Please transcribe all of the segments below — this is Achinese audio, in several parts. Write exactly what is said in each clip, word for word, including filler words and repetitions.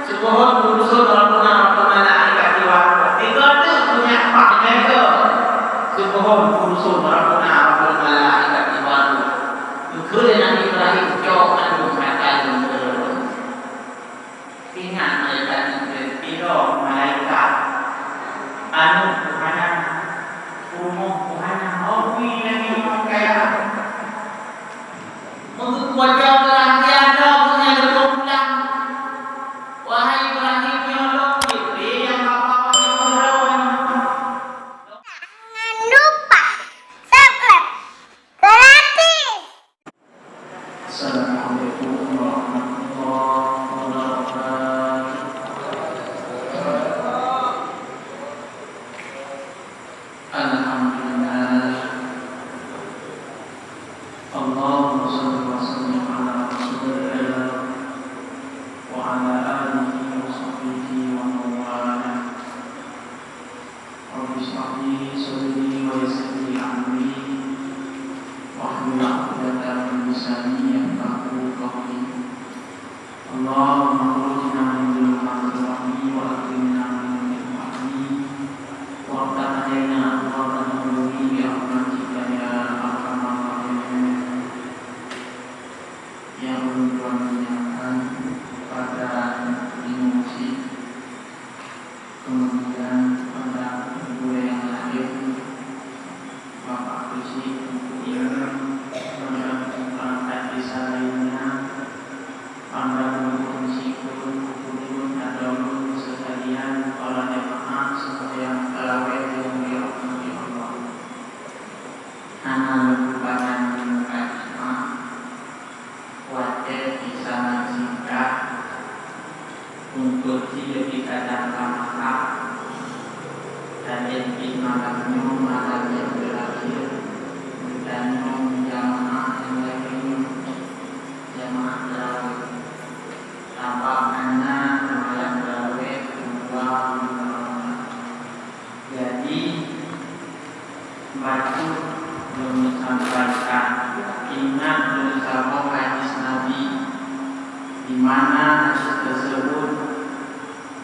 Seupohon peuruson Rabbuna Rabbul Malaikati war Ruh. Tiga tu punya pah jaga. Seupohon peuruson Rabbuna Rabbul Malaikati war Ruh. Keu Nabi Ibrahim cok anu mata lôn. Ingat malaikat Jibril, pidong malaikat. Anu kuhana, rumoh kuhana, oh, kui lagi orang kaya. Meungeut kuaca keulah tiada geunya geutong pulang. Wahai Ibrahim, nyoe lôn Jibril nyang bapak nyoe droe. Jangan lupa subscribe gratis. Assalamualaikum warahmatullahi wabarakatuh. Alhamdulillah. Allahumma shalli wa sallim ala Rasulillah wa ala alihi wa sahbihi wa man walah. Rabbi shrah li sadri wa yassir li amri wahlul 'uqdatam min lisani yafqahu qawli. Allahumma akhrijna min dhulumatil wahmi wa akrimna bi nuril fahmi, waftah alaina abwaba nurihi bi rahmatika ya arhamar rahimin. Nyang ulôn tuan muliakan, pada minggu cit, kemudian pada minggu yang lain, Bapak Keuchik, Teungku Imum, kemudian perangkat desa lainnya, Anda mendukung sikul, ulun atau ulun sekalian, para jemaah sembahyang tarawih yang dirahmati Allah. Hana lôn lupakan di muka jemaah, watèe kisah nyang singkat, untuk jih leubeh kadang ka malam, dan jih malam nyoe malam nyang teurakhir, geutanyoe jamaah nyang lagèe nyoe, jamaah tarawih. Sabab hana seumayang tarawih keudua buleuen Ramadhan. Jadi, bacut lôn sampaikan, ingat lôn saboh hadis Nabi, di mana hadis tersebut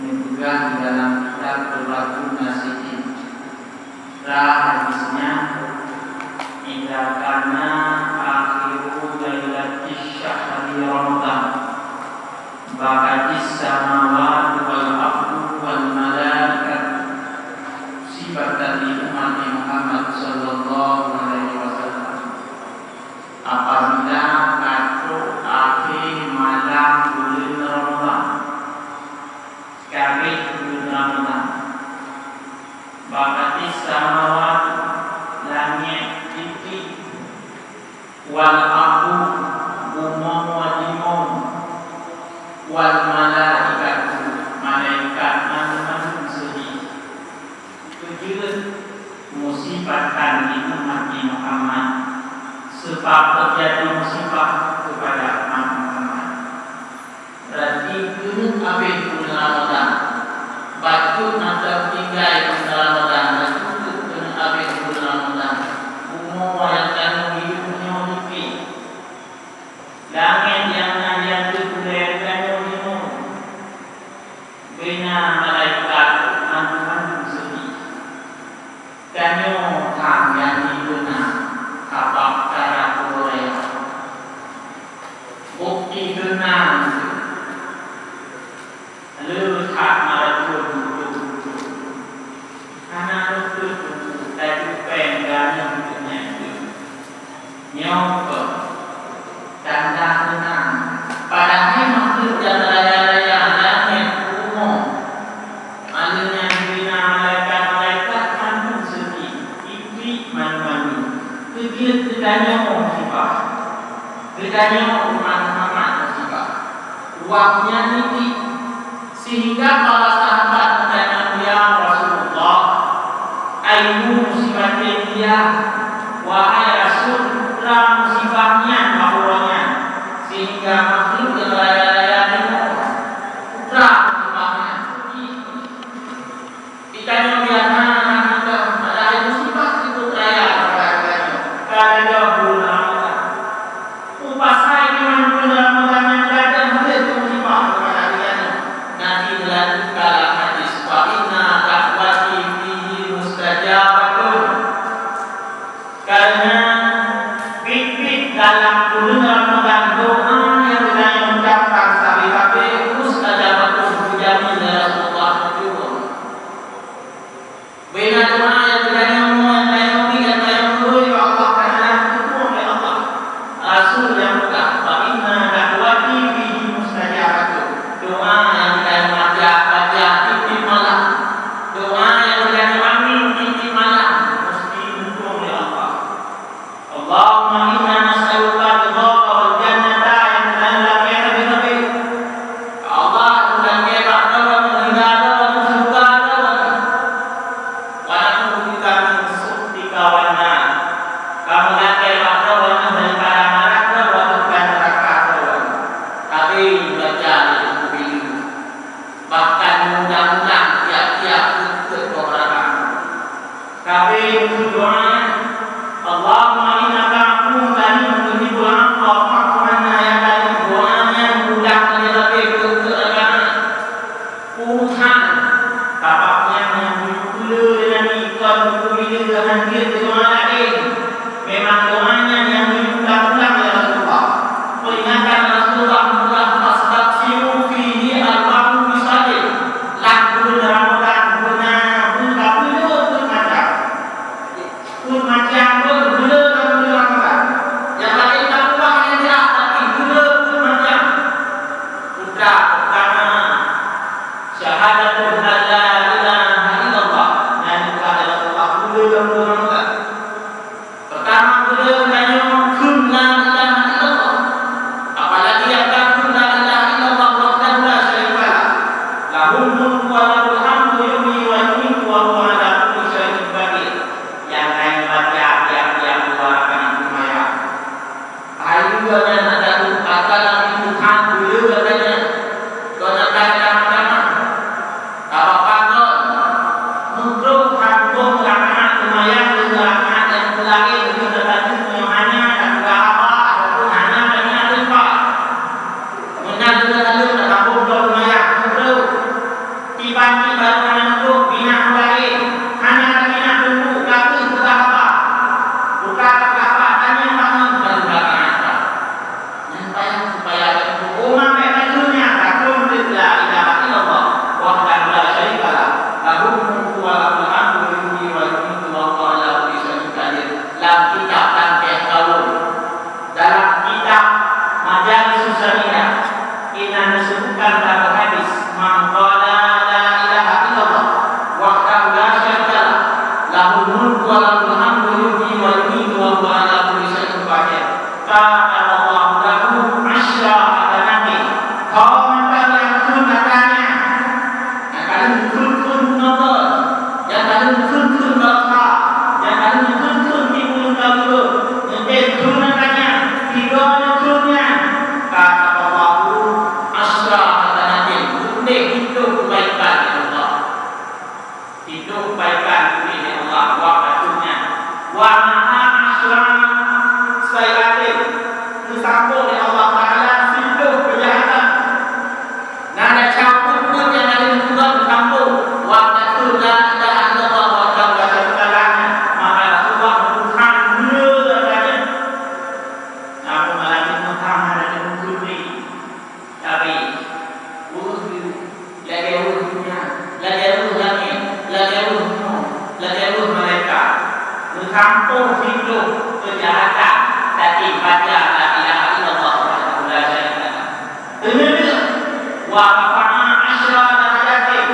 neupeugah di dalam kitab Durratun Nasihin. Seutra hadis nyan, "Idza kana akhiru lailatis syahri Ramadhan, bakatis samawati wal ardu wal malaikatu sibatan li ummati Muhammad sallallahu alaihi wasallam." Apabila ka trok akhé malam buleuen Ramadhan, ka abéh buleuen Ramadhan, bakatis samawati, langét jiklik, wal ardu, bumoe meudimong, wal malaikatu, malaikat mandum-mandum seudeh. Keu jeuet musibatan li ummati Muhammad, seubab teujadi musibah keupada umat Muhammad. Berarti keuneuk abéh buleuen Ramadhan. Bacut mantong tinggai buleuen Ramadhan, bacut keuneuk abéh buleuen Ramadhan. Bumoe nyang tanyoe hidup nyoe jiklik. Langét nyang na nyang teupeuleueh tanyoe jinoe. Beuna malaikat mandum-mandum seudeh. Tanyoe tham nyang jipeuna sabab cara peuraya. Bukti teunang le that marathon untuk-untuk. Hana lôn teupeu tajok péng ganyong keu nyan. Nyoe keuh tanda teunang. Padahai makhluk nyang raya-raya langét, bumoe, meunyoe nyan beuna malaikat-malaikat mandum seudeh, jiklik mandum-mandum. Keu jeuet geutanyoe musibah. Geutanyoe umat Muhammad musibah. Wab nyan niti. Sehingga para sahabat geutanyong, "Ya Rasulullah, ayyu musibatin hiya?" Wahai Rasul, peue musibah nyan bak uroe nyan, sehingga makhluk nyang raya-raya deungoe? Peue musibah nyan? Geutanyoe biasa na mita, padahai musibah sifeuet raya keupada geutanyoe. Ka lheueh buleuen Ramadhan. Peue pasai iman buleuen Ramadhan nyan rajah lheueh musibah keupada geutanyoe? Na Lanjutkan hadis, "Fa inna da'wati fihi mustajabatun." Karena biet-biet dalam buleuen Ramadhan doa nyang geutanyoe ucapkan sabe-sabe mustajabatun, geujamin lé Rasulullah, geujaweueb. Bina doa nyang geutanyoe, nyang tanyoe bi, nyang tanyoe meuroi bak Allah Taala, geuteupeue lé Allah. Rasul nyang peugah, "Fa inna da'wati fihi mustajabatun." Doa nyang geutanyoe baca, baca tiep-tiep malam, doa nyang geutanyoe amin tiep-tiep malam, musti geuteupeue lé Allah. Allahumma inna nas'aluka ridhaka wal jannata, nyang geutanyoe lakée sabe-sabe. Ya Allah, lakée bak Droe ridha Droe, syeuruga Droe. Wa na'udzubika min sukhtika wan nar. Kamoe lakée bak Droe daripada marah Droe dan neuraka Droe. Tapi baca lé buku bileue. Bahkan meuulang-ulang tiap-tiap peuet-peuet boh rakaat. Sabe meudoa, "Allahumma innaka afuwwun karimun tuhibbul afwa fa'fu anna ya karim." Doa nyan meuulang lé sabe peuet-peuet rakaat. Urusan, sabab nyan nyang geuyue peulé lé Nabi kon geupeubileue hán jeuet keu doa laén. Memang doa nyan nyang geuyue ulang-ulang lé Rasulullah. Peuringatan Rasulullah meulah, "Fastaksiru fihi arba'u khisalin." Lam buleuen Ramadhan beuna buka buleuen macam. Peuet macam pun buleuen lam buleuen Ramadhan. Nyang laén ka ubah nyang jih, tapi buleuen peuet macam. Sutra pertama, syahadatu an la ilaha illallah. Nyan buka lé Rasulullah buleuen lam buleuen Ramadhan. Pertama, buleuen tanyoe kheun la ilaha illallah. Apalagi nyang ka kheun la ilaha illallah wahdahu la syarika lah. Lahul mulku wa lahul hamdu yuhyi wa yumitu wa huwa ala kulli syai'in qadir. Nyang tanyoe baca tiap-tiap dua rakaat seumayang. Hai nyan ata tu, ata Nabi Tuhan buleuen katanya. Kon ata tamah-tamah. Sabab pakon? Meunyoe hántom rakaat seumayang deungon rakaat nyang laén, meunyoe teuka nyoe hana tapeugah haba ataupun hana taniat teumpat. Meunan deungon teuka sambông lom seumayang, meunyoe tiba-tiba hana meunyoe binah laén, hana taniat teumpat, ka kheueh peugah haba. Buka peugah haba, tanyong bangon, baru rakaat. Nyan payah supaya geupeue umat bak geutanyoe nyan takheun la ilaha illallah wahdahu la syarika lah, lahul mulku wa lahul hamdu yuhyi wa yumitu wa huwa ala kulli syai'in qadir. Lam kitab Tangkeh Kaul, dalam kitab Majalisus Saminah, inan disebutkan dalam hadis, "Man qala la ilaha illallah wahdahu la syarika lah, lahul mulku wa lahul hamdu yuhyi wa yumitu wa huwa ala kulli syai'in qadir." Kataballahu lahu asyra hasanatin. Ho mantong nyang kheun ata nyan, nyang ka lheueh kheun-kheun bunoe, nyang ka lheueh kheun-kheun barokha, nyang ka lheueh kheun-kheun timbul ka lheueh, nyang kheun ata nyan, sidroe nyang kheun nyan, kataballahu asyra hasanatin, geutuléh siplôh keubaikan lé Allah. Siplôh keubaikan geutuléh lé Allah bak geutanyoe nyan. Wa maha asyra sayyi'atin, geusambông lé Allah Taala siplôh keujahatan. Na desya peuet-peuet nyang ka lheueh geupeugah geusambông, wa qaulu la ilaha illallah wahdahu la syarika lah, maka Rasulullah meutuhan meunyoe gata nyan. Namun malam nyoe meutuhan hana teupeue. Tapi, ureuëng lagée ureuëng donya, lagée ureuëng langét, lagée ureuëng bumoe, lagée ureuëng malaikat. Meusampôh siplôh keujahatan, tapi baca la ilaha illallah wahdahu la syarika lah. Teungeut, wa rafa'a asyra darajatin.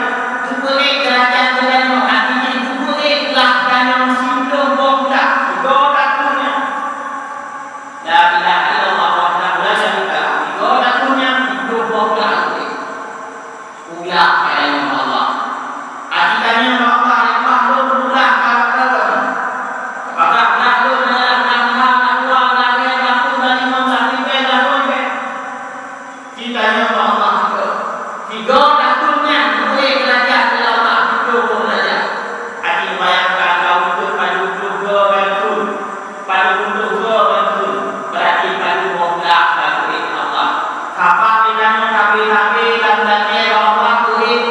Geupeuék darajat geutanyoe, artinya geupeuék lah tanyoe siplôh boh blah, sigoe takheueh nyan. La ilaha illallah wahdahu la syarika lah. Tiga tahun nyan, tiga puluh tahun. Uyak kaya Allah. Aji tanya Allah, "Apa lôn ulah kala-kala?" Apakah dah lôn adalah nangha, nangwa, nanggai, nangku, nangimong, nangimong, nangimong? Ditanya Allah juga. Tiga tahun nyan, boleh belajar dalam Allah, tiga puluh belajar. Aji bayangkan, kau ikut padu puluh dua tahun. Padub peuet dua bantu, berarti padub dua blah bantu Allah. Sapa geutanyoe sabe-sabe lam gaki Allah, ureuëng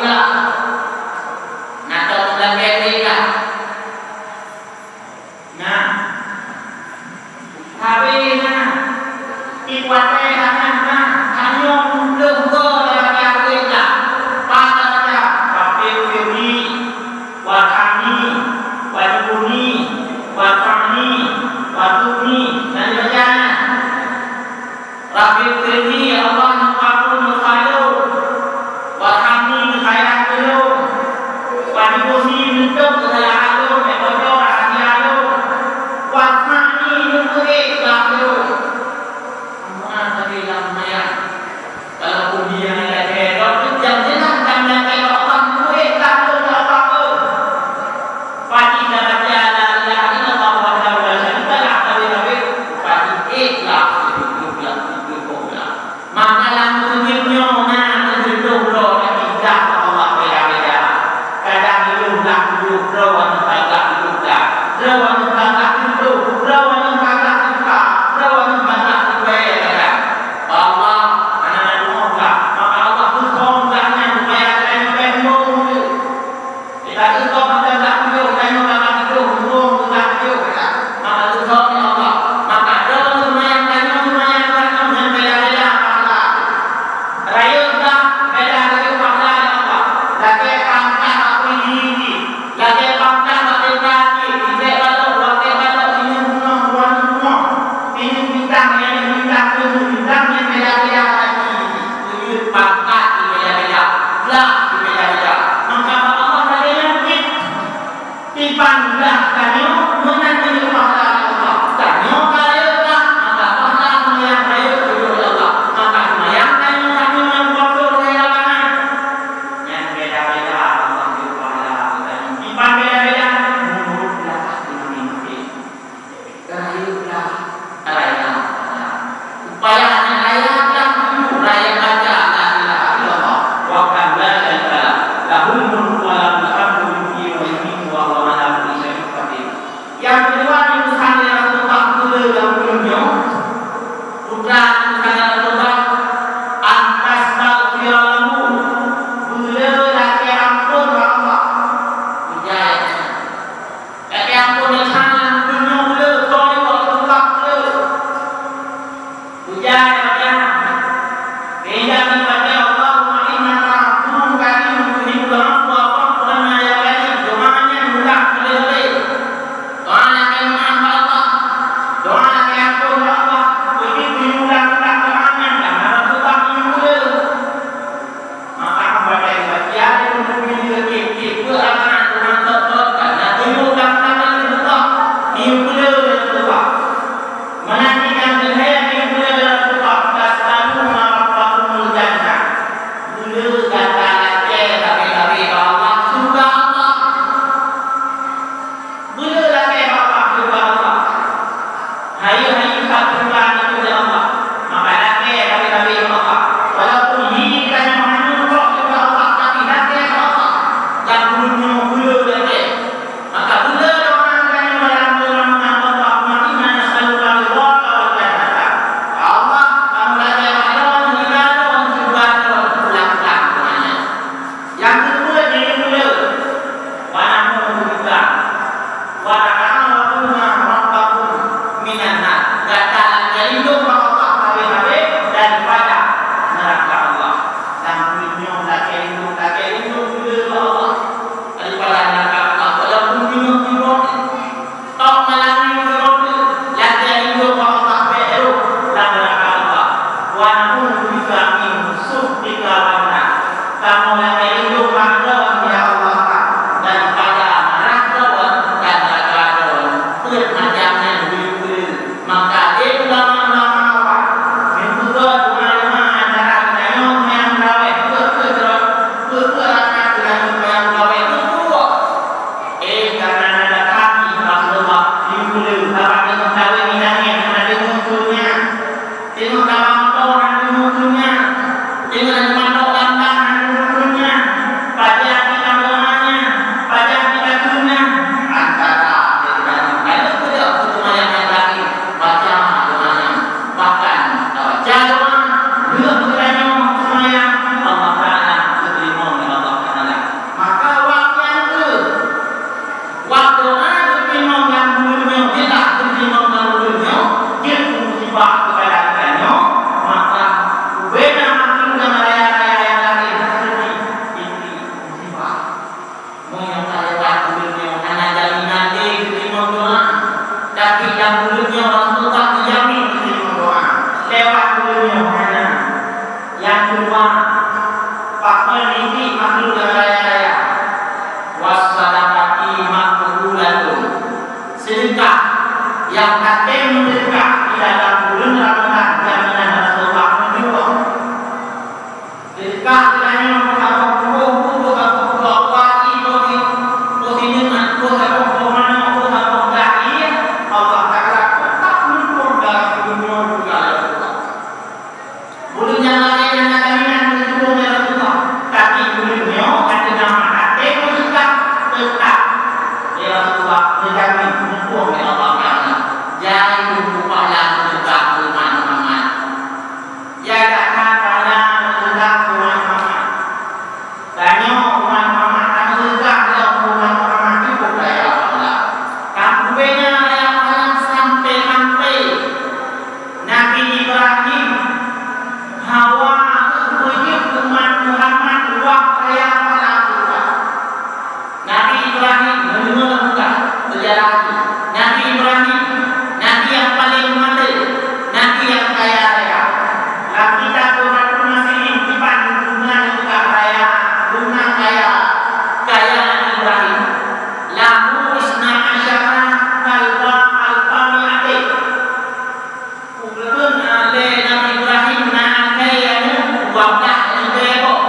Gata lakée sabe-sabe bak Allah, syeuruga Allah. Beuleueh lakée bak Allah, syeuruga Allah. Hayeue-hayeue ka syeuruga nibak Allah. Maka lakée sabe-sabe bak Allah. Walaupun hi geutanyoe hana meutrok syeuruga Allah, tapi lakée bak Allah. Dan meunyoe beuleueh lakée. Maka beuleueh doa geutanyoe dalam doa meunyoe Allah, Allahumma inna nas'aluka ridhaka wal jannata. Ya Allah, kamoe lakée bak Droe, ridha Droe, syeuruga Droe, pulang-pulang doa nyan. Nyang keudua, nyang keudua, wa na'udzu bika, wa na'udzu rabbakum minan nar. Gata lakée lindong bak Allah sabe-sabe daripada neuraka Allah. Dan meunyoe lakée lindong, lakée lindong keudua bak Allah daripada neuraka Allah. Walaupun meunyoe sidroe Tông malam nyoe keudroe lakée lindong bak Allah bék rôh lam neuraka Allah. Wa na'udzu bika min sukhtika wan nar. Kamoe lakée lindong bak Droe, ya Allah, daripada marah Droe dan neuraka Droe. Peuet macam nyan jeuet peue. Maka lé ulama-ulama awai, meunyoe doa-doa antara geutanyoe nyang teurawéh, peuet-peuet rakaat geutanyoe nyang teurawéh, peuet-peuet. Eh, karena ada kami, Rasulullah, di mulia, sabab teungoh kawin nyan, hana deungoe su nyan. Teungoh tabang moto, hana deungoe su nyan. Teungoh mantong gantang, hana deungoe su nyan. Pajan kita doa nyan, pajan kita su nyan. Antara kita nyan, lalu kita seumayang nyang laén, baca doa nyan. Bahkan, tabaca doa, lheueh geutanyoe seumayang, Allah Taala geuteurimong lé Allah Taala. Maka, awak nyang keu Waktu na geuteurimong lam buleuen nyoe, jeulaih geuteurimong lam buleuen nyoe, jeuet musibah keupada geutanyoe, maka bubena makhluk nyang raya-raya nyang laén seudeh inti musibah. Meunyoe ka lewat buleuen nyoe, hana jaminan lé geuteurimong doa, tapi lam buleuen nyoe Rasulullah geujamin geuteurimong doa. Lewat buleuen nyoe hana. Nyang keudua, pakon inti makhluk nyang raya-raya. Was-shadaqati maqbulatun. Seudeukah nyang ka tém meuseudeukah di dalam buleuen Ramadhan, jaminan Rasulullah meunyoe. Seudeukah geutanyoe meusaboh peuet, peuet saboh dua, peuet, peuet sineuk, peuet saboh peuet manok, peuet saboh dahlia, Allah Taala teutap muphom dalam buleuen nyoe juga Rasulullah. Buleuen nyang laén hana jaminan geuteurimong lé Rasulullah, tapi buleuen nyoe ka teunama até meusukat, teutap lé Rasulullah geujamin muphom lé Allah Taala. Jai keu pahala meusukat umat Muhammad. Jai that-that pahala meusukat umat Muhammad. Tanyoe umat Muhammad, ka meuleugah lom umat Muhammad, cukup raya pahala. Ka bubena raya pahala sampai-sampai Nabi Ibrahim hawa beujeuet umat Muhammad wah raya pahala syeuruga. Nabi Ibrahim, meunyoe lôn peugah, beujalan laju. Nabi Ibrahim, nabi nyang paleng meuhasé, nabi nyang kaya raya. Lam kitab Tuhfatul Muslimin, kiban guna nyang peugah raya, guna kaya, kaya Nabi Ibrahim. Lahu isna asyara kalba alfa mi'atin. Ukeuen lé Nabi Ibrahim na asèe aneuk dua blah ribèe boh.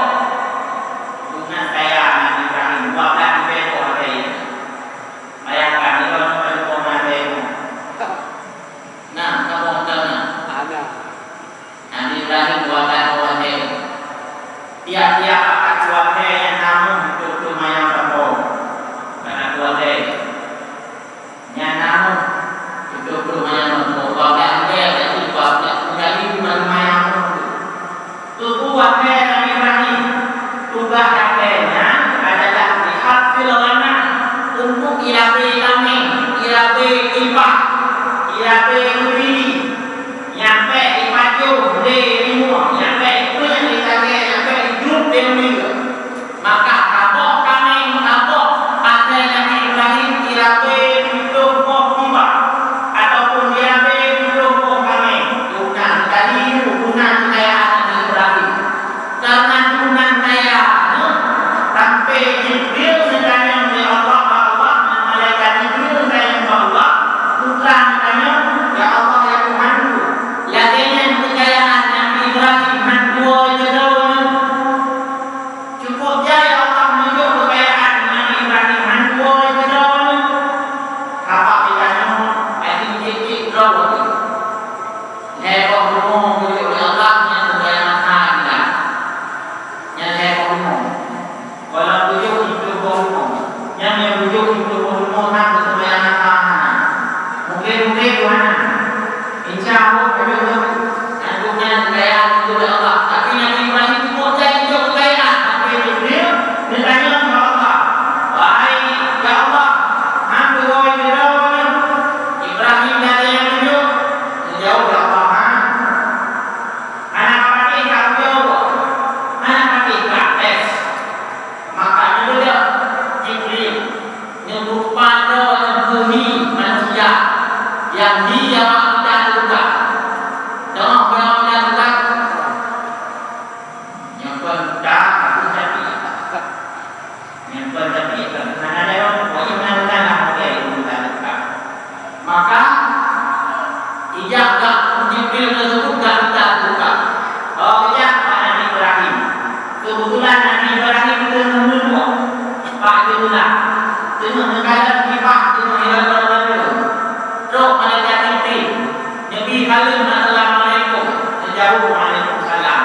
Beuna kaya Nabi Ibrahim, dua blah ribèe boh asèe. Bayangkan, nyoe kan bukan boh asèe nyoe. Nah, ka boh asèe na. Ada. Nabi Ibrahim dua blah boh asèe. Tiap-tiap pakat boh asèe nyan na meuh tutoe manyang sapo. Pakat boh asèe. Nyan na meuh, tutoe manyang sapo, dua blah ribèe, jadi dua blah kali lima manyang meuh. Tutoe asèe Nabi Ibrahim, tugaih asèe nyan adalah lihafzil ghanam, untuk ilabé kaméng, ilabé keulimpah, ilabé keubiri, nyang bèk ipajoh lé rimong, nyang bèk ipeue nyang itagèe, nyang bèk ijok lé ureueng. Maka saboh kaméng, saboh asèe Nabi Ibrahim ilabé tujoh boh keulimpah, ataupun ilabé tujoh boh kaméng. Tuhan tadi guna kekayaan Nabi Ibrahim. Karena Tuhan kaya, sampai Jibril geutanyong lé Allah, Allah, malaikat Jibril geutanyong bak Allah, bukan geutanyong, "Ya Allah, Walau tujoh siplôh boh rumoh, nyang nyang tujoh siplôh boh rumoh nyan beuseumayang asar hana. Mungken-mungken dua hana. Insya Allah, kami ureueng nyang gobnyan geukaya lé Allah. Tapi Nabi Ibrahim cukup jai jok geukaya, tapi Jibril geutanyong bak Allah, "Wahai ya Allah, hana beurôi keudroe nyoe?" Ibrahim dari nyang tujoh geujaweueb lé Allah, "Hana." Hana patéh ka ujoe, hana patéh ka tes. Maka neubeudôh Jibril, neubeurupa droe nyang keuhi manusia, nyang hi awak mita teuka. Teuh awak mita teuka. Nyang kon teuka, aku tapi. Nyang kon tapi, hana lewat, pokoknya hana lah, oke, mita teuka. Maka, ijak gak Jibril teusebut gak mita teuka. Oh, ijak bak Nabi Ibrahim. Keubeutulan Nabi Ibrahim teungoh neuduek bak jeulah. Teungoh neukalon kiban, teungoh hilang-hilang. Trok malaikat Jibril. Nabi kalon, "Assalamualaikum." Neujaweueb, "Waalaikumsalam."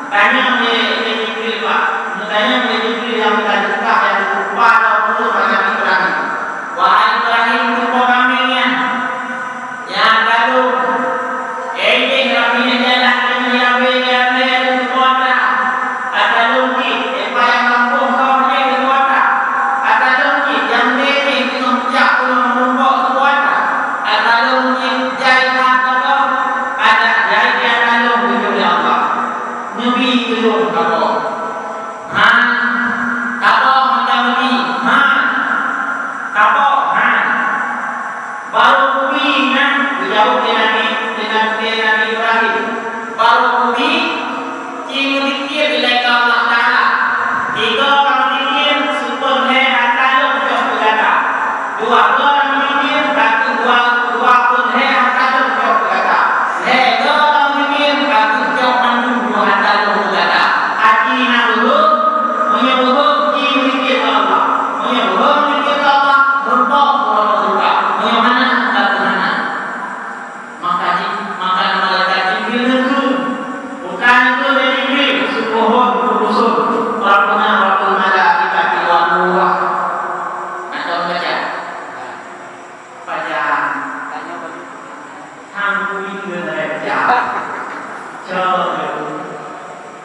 Tanyong lé, lé Jibril, Pak. Neutanyong lé Jibril nyang ka teuka nyang teuka bak Nabi Ibrahim. "Wahai Ibrahim, teupeue kambeng nyan? Nyan ka lôn. Éh, deh, rami nyan jalan deungon nyang abée-abée teupeue atra. Atra lôn cit, éh, payah gampông kau nyan teupeue atra. Atra lôn cit, nyang deh nyan teungoh jak keunoe meurumpok teupeue atra. Atra lôn cit, jai that teupeue. Atra jai di atra lôn," geujaweueb lé Allah. Neubi tulông saboh. Han, saboh mantong neubi. Han, saboh, han. Barô kubi nyan geujaweueb lé Nabi, lé Nabi, lé Nabi Ibrahim. Barô kubi, ci meuzikir ilée keu Allah Taala. Tiga ka meuzikir, seupeue lhée atra lôn cok keu gata. Dua droe nyang meuninggai, ka kheueh dua, dua peuet lhée atra lôn cok keu gata. Lhée droe nyang meuninggai, ka kheueh cok mandum dua atra lôn keu gata. Aci na beuheueng, meunyoe beuheueng ci meuninggai keu Allah. Meunyoe beuheueng meuninggai keu Allah, meurumpok keu Allah teuka. Meunyoe hana, ka kheueh hana. Maka ji-, maka malaikat Jibril neukheun, bukan keu lé Jibril, seupohon purusun, Rabbuna Rabbul Malaikati war Ruh. Nah, coba baca. Baca. Hang kuning geunai baca. Coba.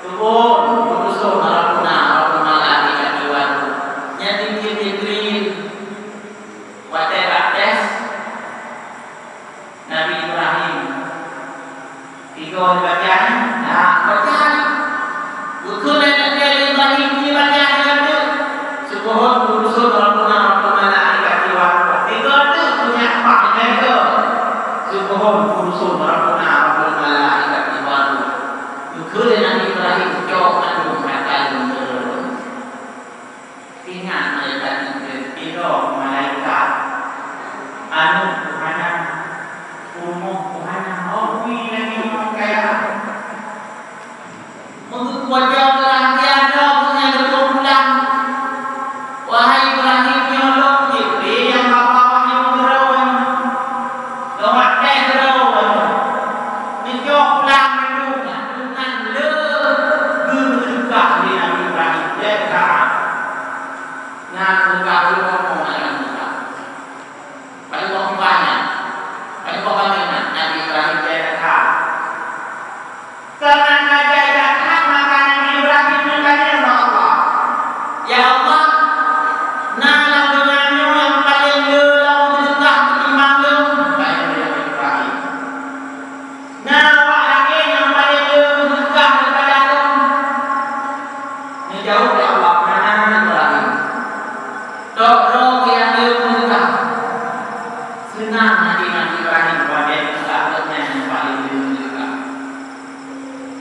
Turun, purusun, Rabbuna Rabbul Malaikati war Ruh. Nyan Jibril, Jibril. Watée bak tes, Nabi Ibrahim. Tiga dibaca, nah, baca. Beukheun lé Nabi Ibrahim dibaca lagée nyan. Seupohon purusun Rabbuna Rabbul Malaikati war Ruh. Tiga tu punya empat tiga. Seupohon purusun Rabbuna Rabbul Malaikati war Ruh. Beukheun lé Nabi Ibrahim cok mandum atra lôn. Ingat malaikat Jibril, sidroe malaikat. Aneuk pun hana, rumoh pun hana, oh, ui, lagée nyoe kaya. Meungeut kuaca keurahsia droe geuhnyan geutôh pulang. Wahai Ibrahim, nyoe lôn Jibril nyang haba wahyu keu droe. Lôn watée droe. Neujok pulang mandum, mandum nyan le geumeuseukah lé Nabi Ibrahim. Lé ka. Nyan teuka ureueng nyan teuka. Padub boh kiban nyan? Padub boh kambeng nyan? Nabi Ibrahim jai that. Karena ka jai that, maka Nabi Ibrahim neutanyong bak Allah, "Ya Allah, na lam donya nyoe nyang paleng le lom teudeukah ketimbang lôn?" Tanyong lé Nabi Ibrahim. "Na awak lagée nyang paleng le meudeukah daripada lôn?" Neujaweueb lé Allah, "Hana, Ibrahim. Tok droe nyang le meudeukah." Seunang hati Nabi Ibrahim watée teudeukah gobnyan nyang paleng le meudeukah.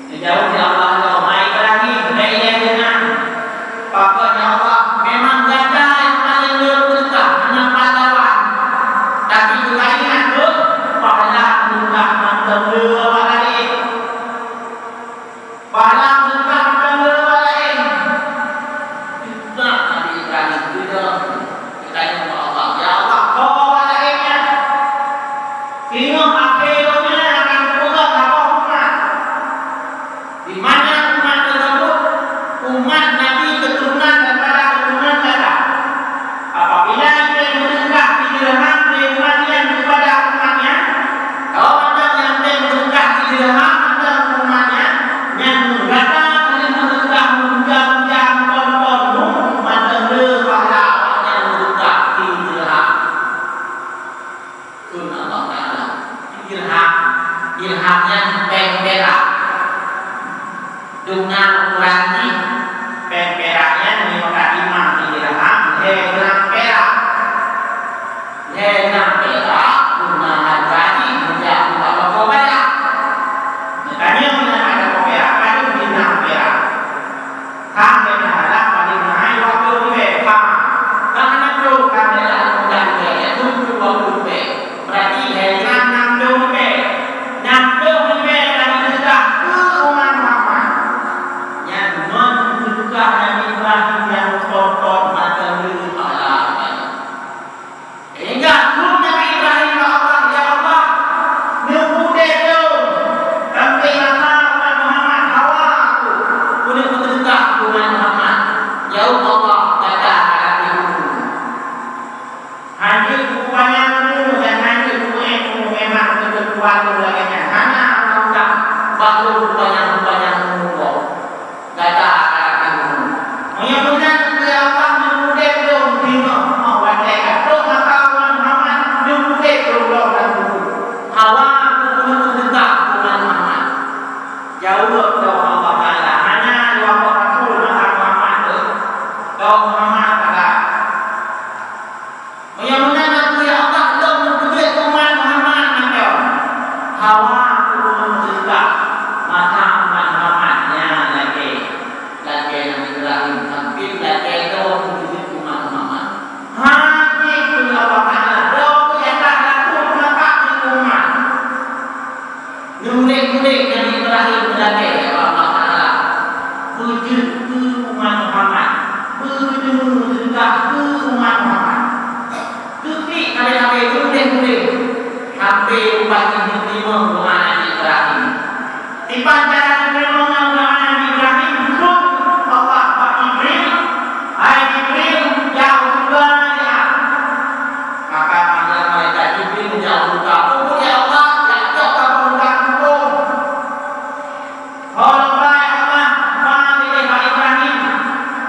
Neujaweueb lé Allah, "Hai Ibrahim, bék ilée seunang. Pakon ya Allah, memang gata nyang paleng le meudeukah, hana pahlawan. Tapi beuingat kheueh, pahala meudeukah mantong le awak laén. Pahala meudeukah mantong le awak laén." Lhèe gram pirak. Lhèe gram pirak, guna hareuga jih meujak ubak lakoe pirak. Meutanyong meunan ada lakoe pirak, padub lhèe gram pirak. Kan bèk na lam paléng mahai dua ploh ribèe. Ha, kan hana trôk, kan bèk na lam mudah ribèe, nyan tujuh ploh dua ploh ribèe. Berarti lhèe gram nam ploh ribèe. Nam ploh ribèe Nabi seudeukah keu umat Muhammad. Nyan ngon seudeukah Nabi Ibrahim nyang tonton mata lé pahala. Sehingga kheun Nabi Ibrahim bak Allah, "Ya Allah, neupeudeh lôn, sampoe masa umat Muhammad hawa aku, keuneuk meuseudeukah keu umat Muhammad." Jaweueb Allah, "Gata ka lakèe ulôn." Hana jeuet kupanyang umu dan hana jeuet kuék umu, memang keukeue lôn lagèe nyan. Hana undang-undang bak lôn kupanyang-panyang umu gob. Gata akan tahu. Meunyoe meunan, ya Allah, neupeudeh lôn singoh, oh, watèe ka trôk masa umat Muhammad, neupeudeh lôn lom lam kubu. Hawa aku keuneuk meuseudeukah keu umat Muhammad. Jaweueb lé Allah Taala, hana dua boh rasul masa Muhammad tu. Lom Muhammad sagai. Meunyoe meunan, aku, ya Allah, lôn neupeujeuet umat Muhammad mantong. Hawa aku meuseudeukah masa umat Muhammad nyan lakèe, lakèe Nabi Ibrahim, sampoe lakèe lôn neupeujeuet umat Muhammad. Hana jeuet keu Allah Taala, droe geuh nyang ka laku meusapat keu umat. Neumeudeh-meudeh Nabi Ibrahim meulakèe bak Allah Taala, beujeuet keu umat Muhammad, beujeuet meuseudeukah keu umat Muhammad. Keubiet sabe-sabe neumeudeh-meudeh, sampoe umpamé jiteurimong doa Nabi Ibrahim. Dipat cara jiteurimong doa Nabi Ibrahim, kheun Allah bak Jibril, "Hai Jibril, jak u syeuruga, jak." Maka malaikat Jibril geujak u syeuruga. Peue buet lé Allah, jak cok saboh hutan tupông. Ho lom ba, ya Allah, ba lé bak Ibrahim.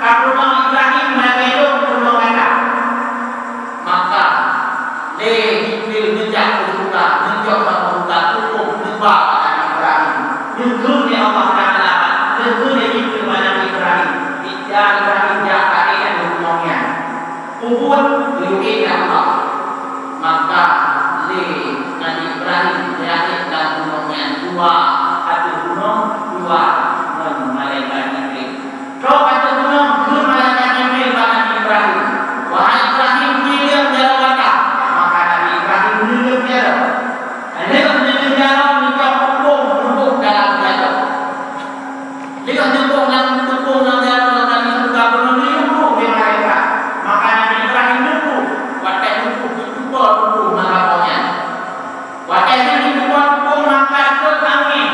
Ka peurunoe Ibrahim lagèe lôn peurunoe gata. Maka lé Jibril geujak u syeuruga, geujok saboh hutan tupông, neuba bak Nabi Ibrahim. Neukheun lé Allah Taala, neukheun lé Jibril bak Nabi Ibrahim. Ija Ibrahim jak ka ék ateueh gunong nyan. Peue buet? Geuyue ék lé Allah. Maka lé Nabi Ibrahim geuyue ék lam gunong nyan, dua ateueh gunong, dua ngon malaikat Jibril. Trok ateueh gunong, kheun malaikat Jibril bak Nabi Ibrahim, "Wahai Ibrahim, neulheueh jaroe gata." Maka Nabi Ibrahim neulheueh jaroe. Lheueh neulheueh jaroe, neucok tupông, neuboh dalam jaroe. Lheueh neuboh lam tupông lam jaroe nyang ka di syeuruga, bunoe neuyue pruh lé malaikat. Maka Nabi Ibrahim neupruh, watèe neupruh, geutupa tupông lam lakoe nyan. Watèe jih geutupa tupông maka rhot angén.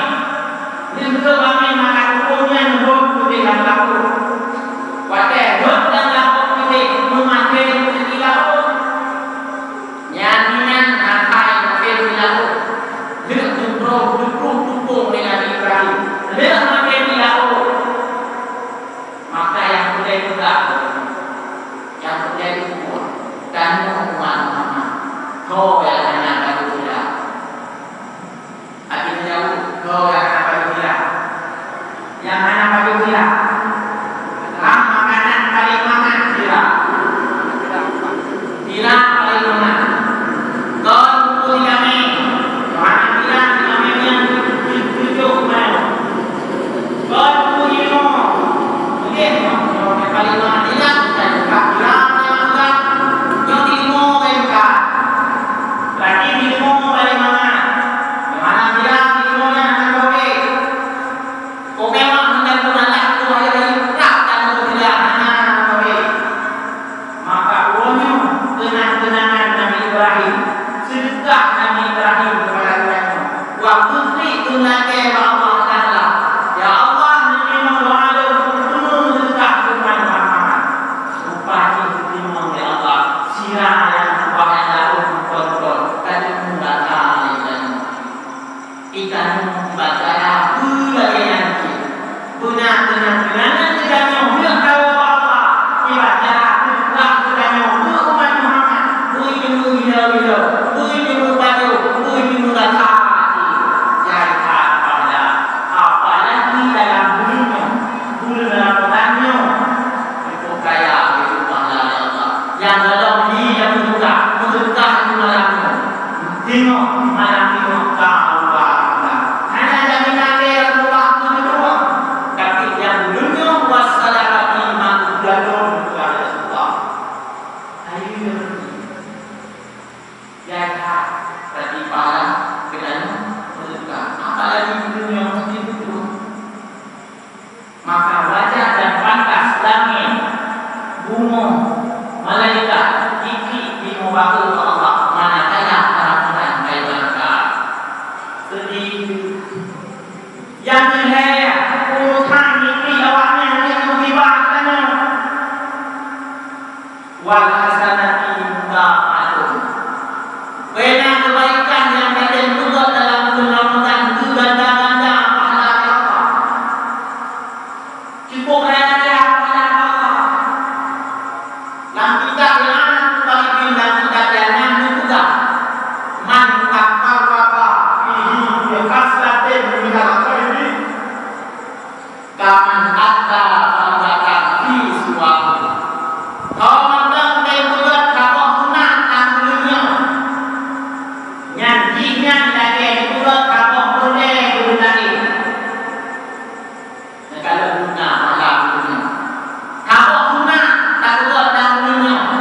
Lheueh rhot angén maka tupông nyan rhot keudéh lam laôt. Watèe rhot lam laôt keudéh, meumaté keudéh di laôt. Nyan meunan asai maté di laôt. Lheueh geubroe geupruh tupông lé Nabi Ibrahim. Lheueh maté di laôt. Maka nyang peureulèe peugah, nyang peureulèe teupeue, tanyoe umat Muhammad, soe nyang hana padub sira? Até neujaweueb, soe nyang hana padub sira? Nyang hana padub sira. Lam makanan paleng mangat sira. Sira paleng mangat. Kon peue jitamé, makanan sira jitamé nyan tujoh, tujoh meunan. Kon peue jinoe, udeh nyoe, nyoe paleng mangat sira, dan buka sira nyang mangat, nyoe tilimo meukat. Nyang gohlom hi nyang meudeukah, meudeukah di malam nyoe. Singoh malam nyoe ka ubah. Hana jadi nangkée Rasulullah meudeukah, tapi nyang meunyoe wassalamati meudeukah Rasulullah. Ayo, ya, ya, tapi pahala geutanyoe meudeukah. Apalagi di dunia mesti butuh. Maka wajar dan pantas langét, bumoe, malaikat, jiklik di mubahu Allah, manakala orang-orang kaya raya. Sedih. Nyang keuhai, urusan jiklik awaknyan nyan musibah tanyoe. Wal hasanati mudha'afatun. Beuna keubaikan nyang ka teupeugöt dalam buleuen Ramadhan geuganda-ganda pahala lé Allah. Cukup raya-raya pahala lé Allah. Lam kitab nyang hana teutarifin, lam kitab nyang na geupeugah, "Man taqarraba fihi bi khaslatin minal khairi." Kaman adda fardatan fi siwahu. Ho mantong teupeugöt saboh sunat lam buleuen nyoe, nyan jih nyan lagèe jipeugöt saboh peureulèe keu laén. Neukalon guna lam buleuen nyoe. Saboh sunat tapeugöt lam buleuen nyoe,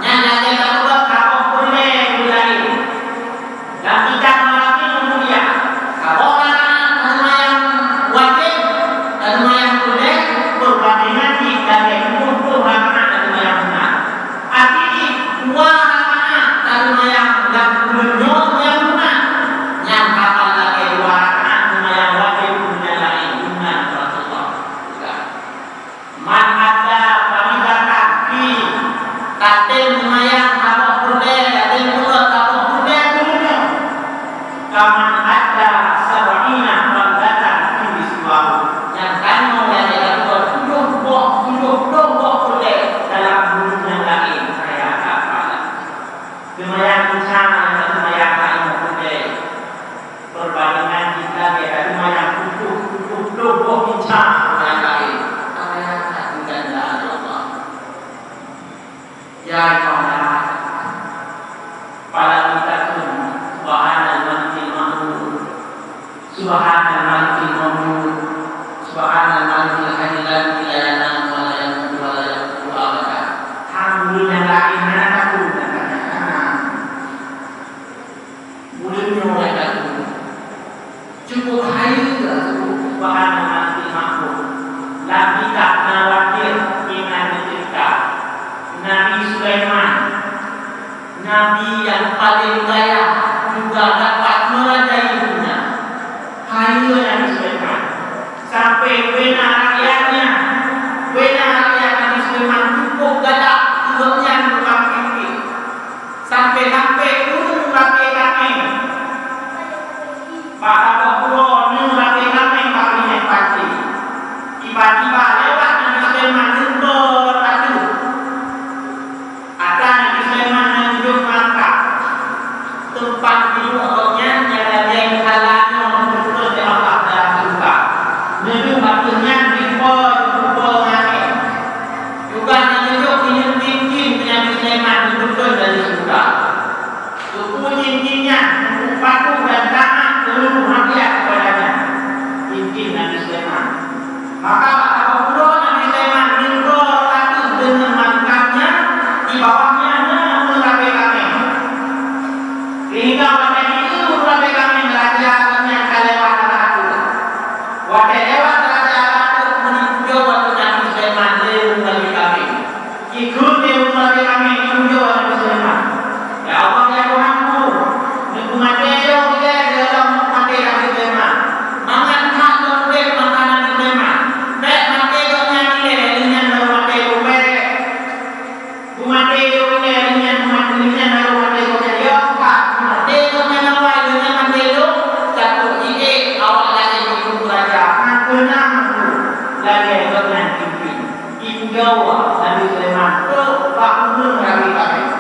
nyan lagèe tapeugöt saboh peureulèe keu laén. Lam kitab Maraqi meumulia, saboh rakaat taseumayang wajéb, taseumayang peureulèe, peubandingan jih lagèe peuet ploh rakaat taseumayang sunat. Arti jih, dua rakaat taseumayang lam buleuen nyoe taseumayang sunat, nyan saban lagèe dua rakaat taseumayang wajéb buleuen nyang laén, sunat Rasulullah. Man adda faridatan fi, tatem seumayang saboh peureulèe, tatem peugöt saboh peureulèe keu buleuen nyoe. Kaman adda sab'ina faridatan fi siwahu, nyang tanyoe nyang tapeugöt tujoh boh, tujoh ploh boh peureulèe dalam buleuen nyang laén, kaya that pahala. Seumayang Isya nyang taseumayang tanyoe peureulèe. Perbandingan jih lagèe ka teuma nyang tujoh, tujoh ploh boh Isya nyang laén. Apa nyang ka tinggai dalam Allah? Ya Allah, ya Allah. Pala kita pun, Subhanal Malikil Ma'mur. Subhanal Malikil Ma'mur. Subhanal Malikil Hayyil Ladzi la yanamu wa la yamutu wa la yaqutu abada. Hamba nyang laén hana takot dan hana. Ulôn nyoe nyang ka tuju. Cukup hayeue, cukup subhanallah, meumakot. Lam kitab na wajéb iman, cerita Nabi Sulaiman, nabi nyang paleng gaya juga dapat meurajai donya. Hayeue Nabi Sulaiman. Sampai beuna rakyatnya, beuna rakyat Nabi Sulaiman cukup galak keu gobnyan tukang kritik. Sampai-sampai ureueng rabe kaméng. Bak saboh uroe ureueng rabe kaméng bak binéh panci. Tiba-tiba lewat Nabi Sulaiman neutôb ateueh. Ata Nabi Sulaiman na jujok meurangkap. Teumpat jiduek gobnyan nyang lagèe meuhala nyoe geupeutreun lé Allah dalam syeuruga. Neudeuh ateueh nyan rimbon rupa ngon angèn. Juga na jujok sineuk cincin keu Nabi Sulaiman geupeutreun dari syeuruga. Teupeu cincin nyan, teupeu patuh dan taat seuluruh rakyat kepadanya. Cincin Nabi Sulaiman. Maka bak saboh uroe Nabi Sulaiman neutôb ateueh deungon meurangkap nyan, di bawah nyan na ureueng rabe kaméng. Sehingga watèe jieu ureueng rabe kaméng raja nyan ka lewat ateueh. Watèe lewat raja ateueh, meunan pujoe ateueh Nabi Sulaiman lé ureueng rabe kaméng. Jikheun lé ureueng rabe kaméng nyan, pujoe Nabi Sulaiman, "Ya Allah, ya Tuhanku, neupeumaté lôn ilèe lom maté Nabi Sulaiman. Mangat that lôn udép masa Nabi Sulaiman. Bèk maté gobnyan ilèe, lheueh nyan baru maté lôn bèk. Peumaté lôn ilèe, lheueh nyan peumaté, lheueh nyan baru maté gobnyan. Ya Allah, peumaté gobnyan awai, lheueh nyan maté lôn, sapeue jiék awak lagèe jipeugah raja." Maka na lagèe gobnyan pimpin. Ipujoe Nabi Sulaiman trok bak ureueng rabe kaméng.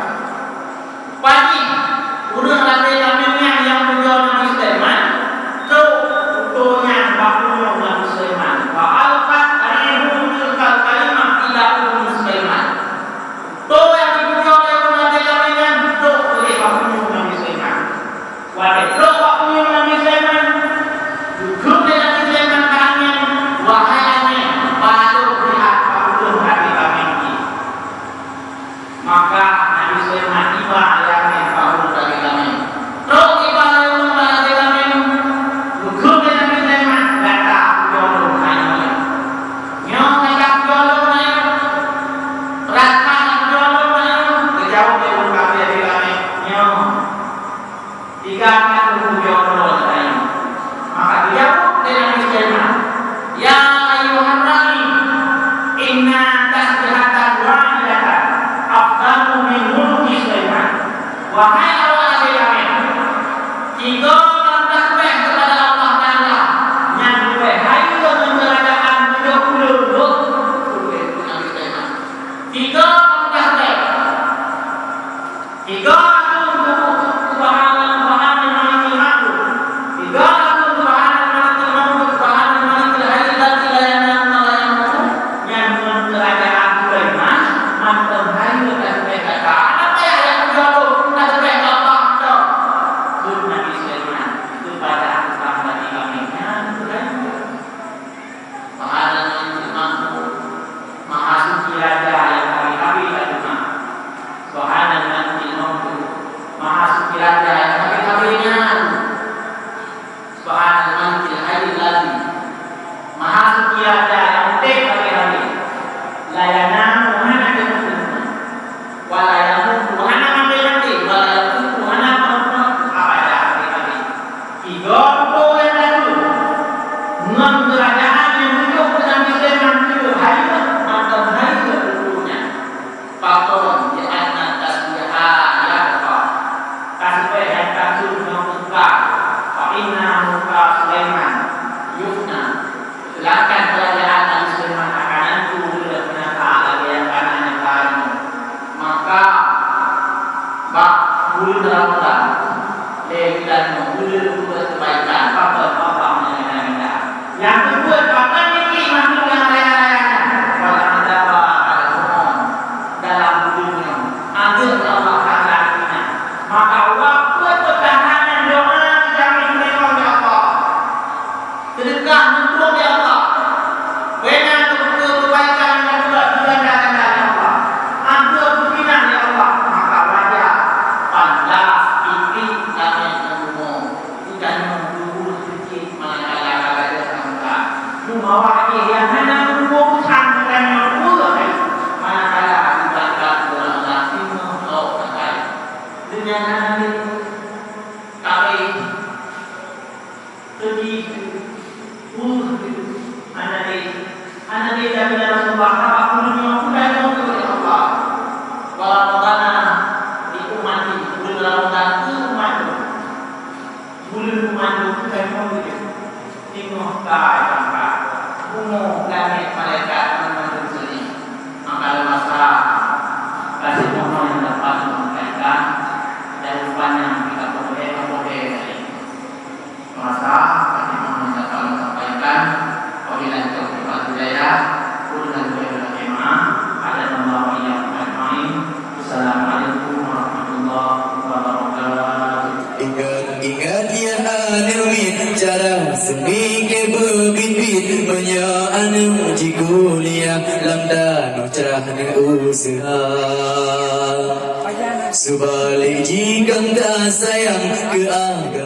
Padub ureueng rabe kaméng nyan nyang pujoe Nabi Sulaiman, trok utoe nyan bak ureueng Nabi Sulaiman. Fa alqat rihu tilkal kalimah ila udhuni Sulaiman. Utoe nyang jipujoe Tiga pemudah bèk. Tiga langsung subhana, subhanal malikil ma'bud. Tiga langsung subhanal malikil ma'bud, subhanal malikil hayyil ladzi la yanamu wa la yamutu. Nyan ngon keurajeuen Sulaiman, mantong hayeue ka seubèh gata. Hana payah nyang peujeuet lôn, ka seubèh gata mantong. Kheun Nabi Sulaiman, keu bacaan Quran bagi kami nyan keu hayeue. Subhanal Malikil Ma'bud, Maha Suci Raja nyang habéh-habéh ka teuma. Subhanal Malikil Ma'bud, Maha Suci Raja nyang habéh-habéh nyan. Subhanal Malikil Hayyil Ladzi, Maha Suci Raja nyang udép habéh-habéh. La yanamu, hana geumeuteumé. Wa la yamutu, hana maté-maté. Wa la yamutu, hana meuteumé. Abada, habéh-habéh. Tiga rupa nyang tatu, ngon keurajeuen nyang tujoh keu Nabi Sulaiman tujoh hayeue, mantong hayeue rupa nyan. Pakon? Li'anna tasbiha yabqa. Tasbih nyang tatu nyoe keukai. Fa inna mulka Sulaiman yafna. Seulangkan keurajeuen Nabi Sulaiman akan hanco lé Allah Taala lagèe nyang ka na nyata nyoe. Maka bak buleuen Ramadhan, lé geutanyoe buleuen peubuet keubaikan, pakon-pakon nyang geutanyoe. Nyang keupeuet, pakon niki makhluk nyang raya-raya nyan? Wal adaba al-umum dalam buleuen nyoe. Anggeuet Allah Taala nyan. Maka waktu peutahanan doa jami teurimong lé Allah. Seudeukah meutueng lé Allah. Bèk na keu keubaikan nyang geubuet ganda-ganda lé Allah. Ampôn pimpinan lé Allah, maka wajar pantas piti lamé ngon bumoe. Geutanyoe tuboh teucit manakala ka lagèe tameuka. Meumawah jih nyang hana meutuwoe usang geutanyoe tuwoe hai. Manakala akibat ka ureueng lam singoh lom sakai. Deungon hana lé kabeh. Seudeh, peuh, hana lé, hana lé Nabi Rasulullah, sabab buleuen nyoe peunajoh keu Allah. Wa Ramadana li ummati, buleuen Ramadhan keu umat lôn. Buleuen umat lôn peunajoh keu singoh ka nyang ka. Bumoe, langèt, malaikat, mandum seudeh. Maka lôn rasa ka sinoe nyang dapat lôn sampaikan, dan panyang kita boleh, boleh tadi. Masa tadi meunan dapat lôn sampaikan, wabillahi taufiq wal hidayah, qul lana wa lakum jami'an, hadanallahu wa iyyakum ajma'in. Assalamualaikum warahmatullahi wabarakatuh. Ingat, ingat ya aneuk miet, cara seumi ke beubiet-biet, meunyoe aneuk jikuliah lam tanoh cerah neuuseuha. Seubalek jih gata sayang keu agama.